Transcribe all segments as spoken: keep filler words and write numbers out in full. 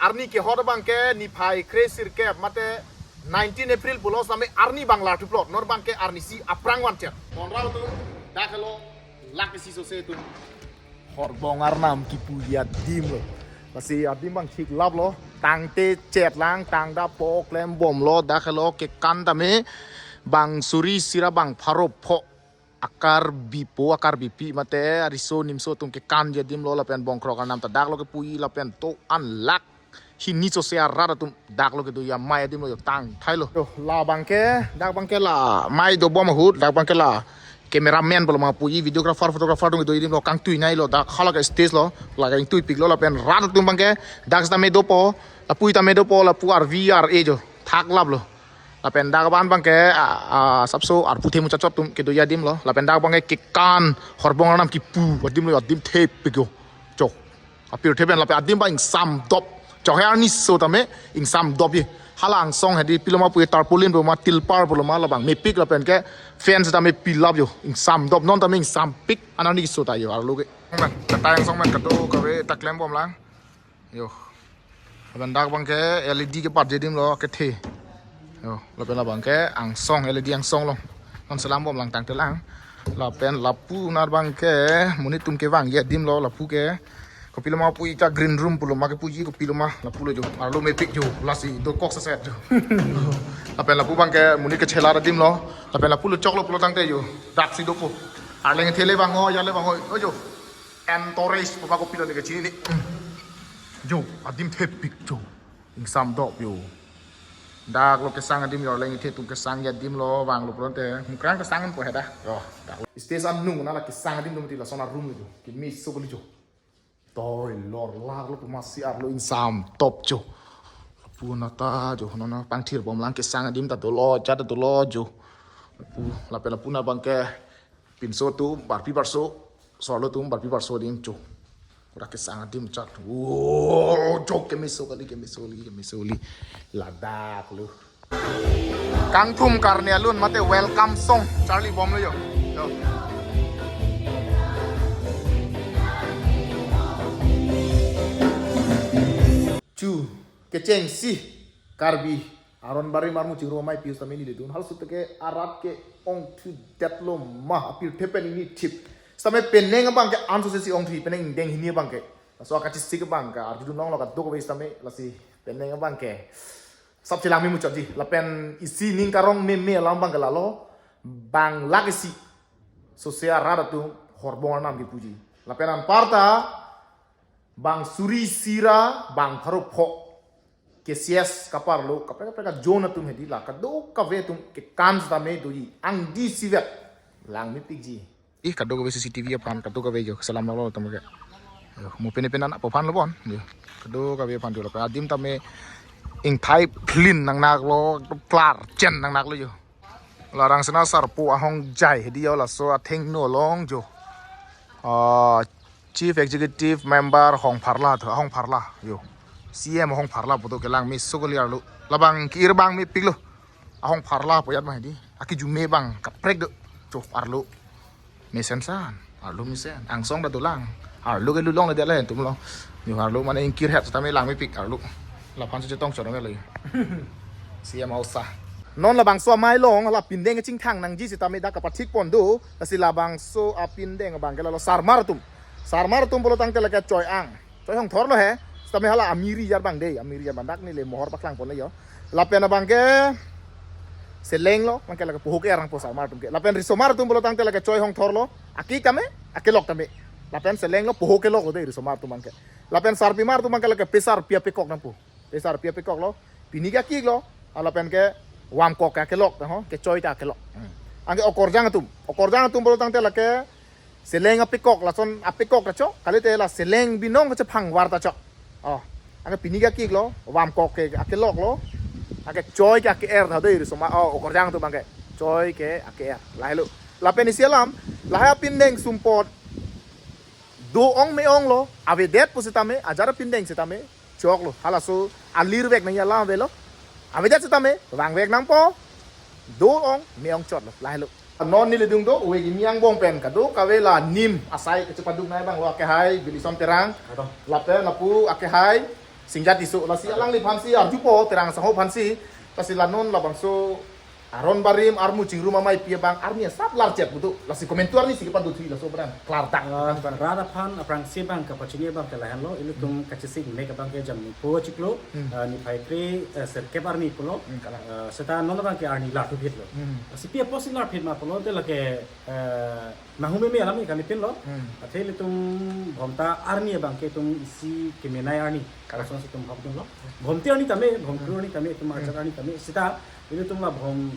Arni kehot abangke niphai kre sirkep mate nineteen April pulo same arni bang larthuplot, non abangke arnisi aphrang vanchot. Non ra tu dak helo lak isi sose tu. Horbong Arnam kipuji adim lo. Lasi adim bang chiklaplo. Tangte chetlang, tangda po klembomlo, dak helo kekan tame bang suri sira bang pharo pho. Akarbi po, akarbi pi mate ariso nimso atum kekanji adim lo, lapen Bongkrok Arnam ta dak lo kepuji, lapen to-an lak hini sose arat atum dak lo kedoji amei adim lo, jo tangthai lo. Jo, la abangke, dak abangke la mei dobom ahut, dak abangke la cameraman pulo ma puji, videographer, photographer atum kedoji adim lo, kangtui nei lo, dak hala ke stage lo, la kangtuipiklo, lapen rat atum abangke dak sitame dopo, lapu sitame dopo, lapu arvi ar-e jo, thaklaplo. Lapen dak aban abangke, a, a, sapso arpu themu chachot atum kedoji adim lo. Lapen dak abangke kekan Horbong Arnam kipu adim lo, adim thepik jo. Chok. Apirthe pen lapen adim bang ingsam dop. Chok he arniso tame ingsam dop ye. Hala angsong hedi pilo ma pu tarpaulin pulo ma tilpar pulo ma labang mepik lapen ke fence tame pilap jo. Ingsam dop non tame ingsampik anarniso ta jo arlo ke. Men, katai angsong men kadokave ta klembomlang. Jo. Lapen dak abangke L E D kepatji adim lo kethe. Jo, lapen labangke angsong, L E D angsong lo. Non selambomlang tangtelang. Lapen lapu nar abangke monit atum kevangji adim lo, lapu ke kopilo ma pu ita green room pulo ma kepuji kopilo ma lapu lo jo. Arlo mepik jo, lasi dokok seset jo. Lapen lapu abangke monit kechela adim lo. Lapen lapu lo choklo pulo tangte jo. Dak si dopo. Arleng thele bang ho, yale bang ho. Ojo. Entourage, papa kopilo ne kachini ni. Jo, adim thepik jo. Ingsam dop jo. Dak lo kesang adim jo, arleng the atum kesangji adim lo, vanglo pulote. Mukrang kesang po heda. Jo, dak lo. Stage anung na la kesang adim atum ti lason arum jo. Kemeso kali jo. Toi lor lar lo pemasi arlo ingsam dop jo. Lapu nata jo, nona pangthirbomlang kesang adim ta dolo, jat ta dolo jo. Lapu, lapen lapu na abangke pinso atum, barpi barso, sorlo atum, barpi barso adim jo. Pura kesang adim chot. Wo, jo kemeso kali, kemeso kali, kemeso kali. Ladak lo. Kangthum karne alun mate welcome song charlibomlo jo. Jo. Chu, kechengsi, Karbi aron barim armu chingrum amei pi sitame neli dun. Halaso te ke arat ke-ongthu detlo ma apirthe pen neli thip. Sitame penang abangke anso sesi ongthu penang ingdeng hini abangke. Laso akachesik abangke arjudun longlo kadokave sitame lasi penang abangke. Sap chelang memuchotji. Lapen isi ning karong meme alam abangke lalo. Bang lak isi sose arat atum Horbong Arnam kipuji. Lapen anparta bang suri sira bang pharo pho. K C S kaparlo, kaprek kaprek ka zone atum hedi la, kadokave atum kekan sitame doji, angdi sivet, lang mepikji. Ih, kadokave C C T V aphan, kadokave jo, selam lo atum ke. Yo, mo pene pene anak aphan lo bon, yo. Kadokave aphan jo, adim tame ingthai plin nangnaklo, klar chen nangnaklo jo. Larang sena sarpo ahongjai hedi jo, laso athengno along jo. Ah, Chief Executive Member Hongpharla tho, Hongpharla jo. C M Hongpharla pu do kelang meso kali arlo. Labang ke-ir bang mepiklo. Ahongpharla pu ajat ma hedi. Akiju me bang kaprek do. Cho arlo. Mesen san. Arlo mesen. Angsong ta dolang. Arlo ke lulong le dia le tum lo. Jo arlo mane ingkir het sitame lang mepik arlo. Laphan si chetong choro me lo. C M Ausa. Non labangso amei along la pindeng chingthang nangji sitame dak kapathik pon do. Lasi labangso apindeng abangke lalo sarmar atum. Sarmar atum pulo tangte lake choi ang. Choi hongthor lo he. Sitame hala amiri jar bang de, amiri jar bang dak neli mohor paklang pon le jo. Lapen abangke seleng lo, abangke lake pohok er nangpo sarmar atum ke. Lapen risomar atum pulo tangte lake choi hongthor lo. Ake tame, akelok tame. Lapen seleng lo, pohok kelok lo de risomar atum abangke. Lapen sarpimar atum abangke lake pesar pia pekok nangpo. Pesar pia pekok lo. Pini ke akik lo. Lapen ke vamkok ke akelok ta ho, kechoi ta akelok. Hmm. Anke okorjang atum. Okorjang atum pulo tangte lake seleng apekok, lason apekok ta cho, kalite la seleng binong kachephang var ta cho. Oh, anke pini ke akik lo, vamkok ke akelok lo, anke choi ke ake-er ta dei risomar, oh, okorjang atum abangke, choi ke ake-er, lahelo. Lapen isi alam, lahai apindeng sumpot, do-ong me-ong lo, avedet pusitame, ajat apindeng sitame, choklo. Halaso alir vek nangji alam avelo. Avedet sitame, vangvek nangpo. Do-ong, me-ong chotlo. Lahelo. Non neli dung do, ove kimi angbong pen kadokave la nim asai kachepaduk nai abang lo akehai, Bilison Terang. Ato. Lapen lapu akehai, Singjat Tisso, lasi alangliphan si arjupo, Terang Sangho aphan si, lasi la non labangso Aron Barim armu chingrum ameipi abang arni asap larchet putu, lasi komantu arni si kepadu thui laso abang klardak. Ah, rat aphan aphrangsi abang kapachini abang ke lahenlo, ilitum kachesik mek abang ke Jamnipo chiklo, Hmm. ah, niphai kre, eh, sirkep arni pulo. Hmm, kalang. Ah, seta non abang ke arni larthu phitlo. Hmm. Lasi pi apotsi larphit ma pulote lake, eh, nahumeme alam ni kanipinlo. Hmm. Athe ilitum Bhomta arni abang ke itum isi kemenei arni. Kalang. Lason si itum hokdunlo. Bhomti arni tame, Bhomkru Hmm. arni tame, itum Hmm. arjak arni tame. Seta ilitum la Bhom,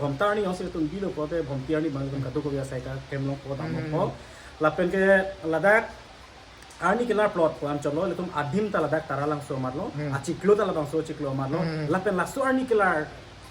Bhomta arni jongsi itum bilo pulote Bhomti arni abang itum Hmm. kadokave asai ta kemlongpo, Hmm. damlongpo. Lapen ke ladak arni kelar plot pu anchotlo, ilitum adim ta ladak Taralangso amatlo, Hmm. achiklo ta labangso achiklo amatlo, Hmm. lapen laso arni kelar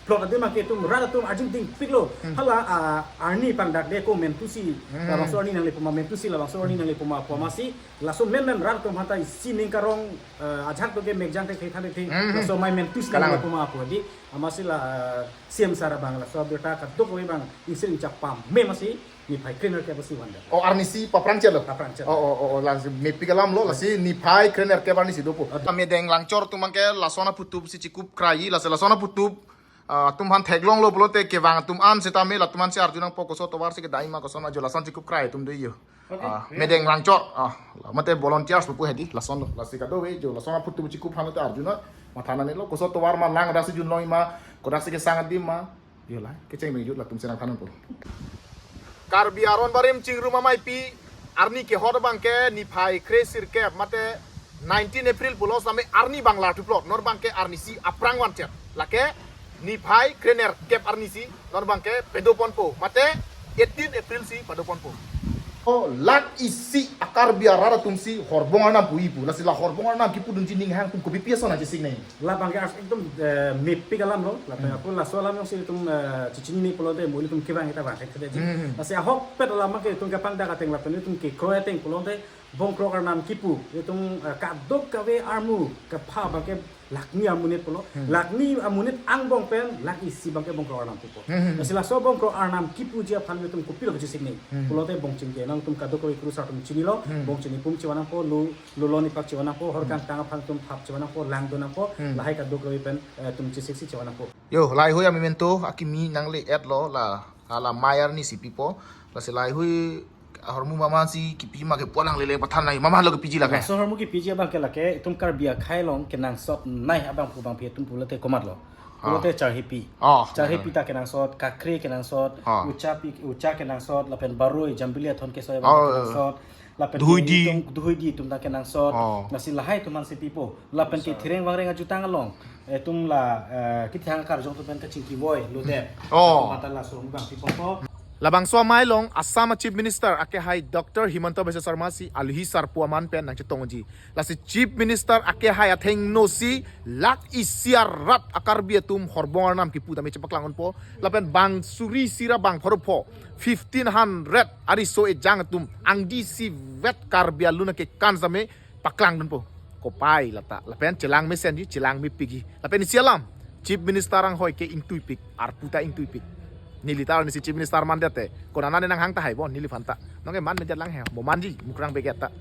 plot adim abang ke itum rat atum arjin dingpiklo, Hmm. hala, ah, arni pangdakde ko mentusi, Hmm. labangso arni nangle puma mentusi, labangso arni nangle puma pu amatsi, laso menmen rat atum aphanta isi ning karong, eh, ajak to ke mekjang thekthe than thekthe, Hmm. laso amei mentusi Kalang. nangle puma pu di, amatsi la, eh, C M sir abang laso abirta kadokave abang ingsir ingchap pame amatsi, niphai krenerkep pusi vangdet. O, arnisi paprangchetlo? Paprangchet. O, o, o, o, lasi mepik alamlo, lasi niphai krenerkep arnisi dopo. Ot- Medeng Langchor atum abang ke lason aphutup si chikup krai, lasi lason aphutup, ah, atum aphan theklonglo pulote kevang atum an setame latum an si arjunangpo koso tovar si kedai ma koson ma jo lason chikup krai atum do jo. Okay. Ah, Medeng Langchor, ah, mate volunteers lo pu hedi, lasonlo, lasi kadokave jo, lason aphutup chikup aphan te arjuna, matha nangnelo, koso tovar ma lang dak si junlong ma, kodak si kesang adim ma, Jo la, kecheng me jut latum senang thanang po. Karbi Aron Barim chingrum ameipi arni kehot abang ke niphai kre sirkep mate nineteen April pulo same arni abang larthu plot, non abang ke arnisi aphrang vanchot. Lake niphai krenerkep arnisi, non abang ke padoponpo. Mate eighteen April si padoponpo. O, lak isi a-Karbi arat atum si horbong arnam pu-i pu. Lasi la horbong arnam kipudunji ning hang atum kopi pi ason nangchesik nang. Labang ke as ekdom, eh, mepik alamlo, lapen Hmm. ako laso alam jongsi itum, eh, chechinine pulote mo ilitum kevang ta vang thekthe ji. Hmm. Lasi ahokpet alam ke itum kepangdak ateng lapen itum kekroi ateng pulote bongkrok arnam kipu, itum, eh, kadokave armu kepha abang ke lakni amonit pulo, Hmm. lakni amonit angbong pen lak isi abang ke bongkrok arnam kipu. Hmm, hmm, hmm. Lasi laso bongkrok arnam kipuji aphan itum kopilo kachesik nang. Hmm. Pulote bongchingke nangtum kadokave kurusar atum chinilo, Hmm. bongchini pum chevanangpo, lo, lo lon ipak chevanangpo, hor Hmm. kangtang aphan itum thap chevanangpo, lang donangpo, Hmm. lahai kadokave pen, eh, itum chesiksi chevanangpo. Jo, lahai hui a-memento akimi nangle-etlo la, la, la amei arnisi pipo, lasi lahai hui ahormu mama si kipi ma ke pulang lele pathan nai, mama lo kepiji lake. Laso ahormu kepiji abang ke lake, itum Karbi akhei along kenangsotnei abangphu abangpi atum pulote komatlo. Ah. Pulote charhipi. Ah, Charhipi ah. ta kenangsot, Kakre kenangsot, Ah. Ucha pi, Ucha kenangsot, lapen Baroi, Jambili athon kesoi abang Ah, kenangsot, lapen Duhuidi. Itum, Duhuidi atum ta kenangsot, Ah. lasi lahai atum aphan si pipo, lapen ke Sir. Thireng Vangreng ajutang along, itum la, eh, kethang karjong atum pen kachingki voi, lodet. Oh. Atum aphanta laso ahormu abang pipo. Labangso amei along Assam a-Chief Minister akehai Doctor Himanta Biswa Sarma si alohi sarpo aman pen nangchetongji. Lasi Chief Minister akehai athengno si lak isi arat a-Karbi atum horbong arnam kipu tame chepaklang unpo. Lapen bang suri isi ra bang pharo pho, fifteen hundred ariso ejang atum angdi isivet Karbi alun akekan same paklang dunpo. Kopai lata. Lapen chelang mesenji, chelang mepikji. Lapen isi alam, Chief Minister anghoi ke ingtuipik, arpu ta ingtuipik. Neli ta arnisi Chief Minister mandete, konat nane nanghang tahai bon, neliphan ta. Nonke man menjat lang he, mo manji, Mukrang Brigade ta.